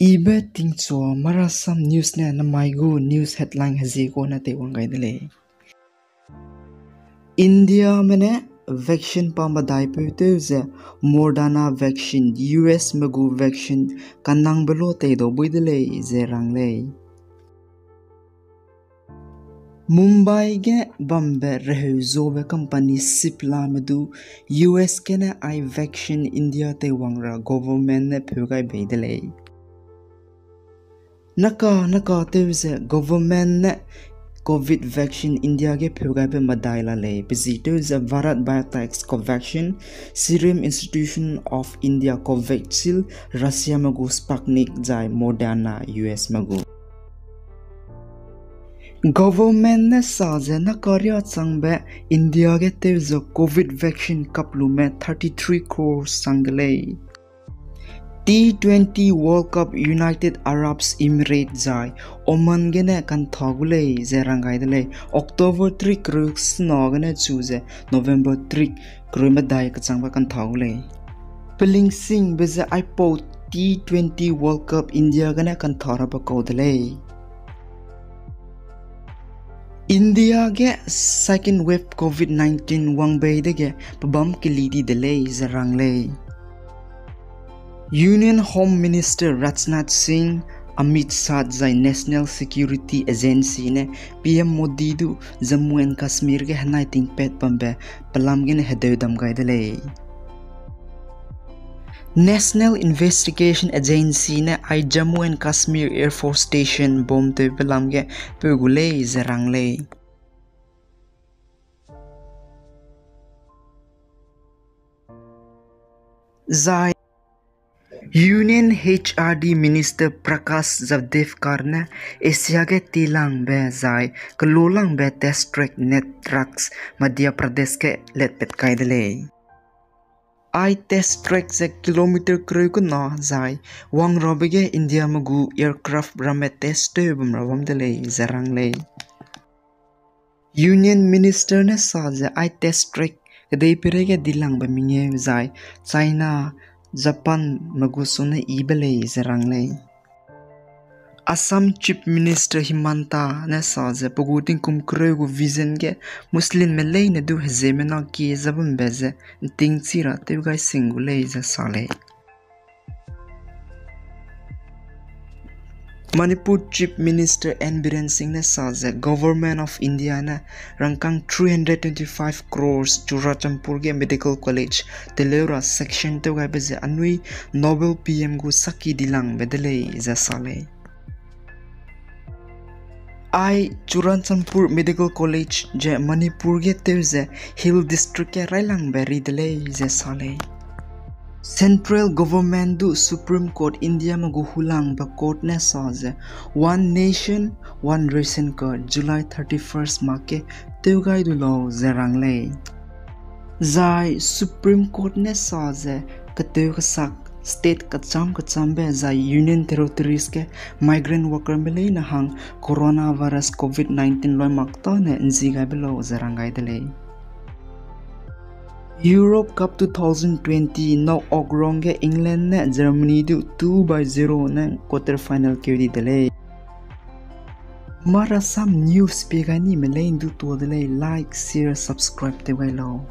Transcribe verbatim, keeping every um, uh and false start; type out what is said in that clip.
Ibe tingchua Marasam News ne namai gu news headline hezie kane teiwang gai de lei. Indiame ne vaccine pa medaipeuteu ze Moderna vaccine, U S me gu vaccine kanangbe lo teidau bui de lei ze rang lei. Mumbai ge bambe reheu zobe company Ciplame du U S gene ai vaccine India teiwang ra government ne peu gai bei de lei. Naka naka tew ze government ne Covid vaccine India ge peu gaibe medai la lei, pe zi tew ze Bharat Biotech's Covaxin, Serum Institute of India Covishield, Russiame gu Sputnik zai Moderna U S me gu. Government ne sa ze naka riâ changbe India ge tew ze Covid vaccine kaplume thirty three crore sang de lei. T twenty World Cup United Arab Emirates zai Oman gene kantha gu lei ze rang gai de lei. October tarik kereu sena gene chu ze November tarik kereu medai kechangbe kantha gu lei. Pelingsingbe ze aipau T twenty World Cup India gene kantha rabe kau de lei. India ge second wave Covid nineteen wang bei dege pebâm keli di de lei ze rang lei. Union Home Minister Rajnath Singh, Amit Shah zai National Security Agency ne P M Modi du Jammu and Kashmir ge henai tingpat bambe pelam gene hedeu dam gai de lei. National Investigation Agency ne ai Jammu and Kashmir Air Force Station bomb tewbe lam ge peu gu lei ze rang lei. Zai Union H R D Minister Prakash Javadekar ne Asia ge tilangbe zai kelulangbe test track net drugs Madhya Pradesh ge letpat kai de lei. Ai test track ze kilometer kereu kena zai wangrabe ge Indiame gu aircraft ramme test tew bam ra bam de lei ze rang lei. Union Minister ne sa ze ai test track kedeipeirei ge dilangbe mengeu zai China, Japanme gu sune yibe lei ze rang lei. Assam Chief Minister Himanta ne sa ze pe gu tingkum kereu gu vision ge Muslimme leine du heziemmena kie ze bambe ze ntingchi ra tew gai sing gu lei ze sa lei. Manipur Chief Minister N Biren Singh ne sa ze Government of India ne rangkâng three hundred twenty-five crores Churachandpur ge medical college teleu ra sanction tew gaibe ze anui noble P M gu saki dilangbe de lei ze sa lei. Ai Churachandpur Medical College ze Manipur ge tew ze Hill District ge railangbe ri de lei ze sa lei. Central Government du Supreme Court Indiame gu hulangbe court ne sa ze One Nation, One Ration Card July thirty-first mak ge tew gai du lau ze rang lei. Zai Supreme Court ne sa ze ketew kesak state kecham kechambe zai Union Territories ge migrant workerme leine hang coronavirus Covid nineteen loi mak tâne nzi gaibe lau ze rang gai de lei. Europe Cup two thousand twenty knock-out round ge England ne Germany du two by zero ne quarter final keu di de lei. Marasam News pie gai nime leine du tuâ de lei, like, share, subscribe tew gai lau.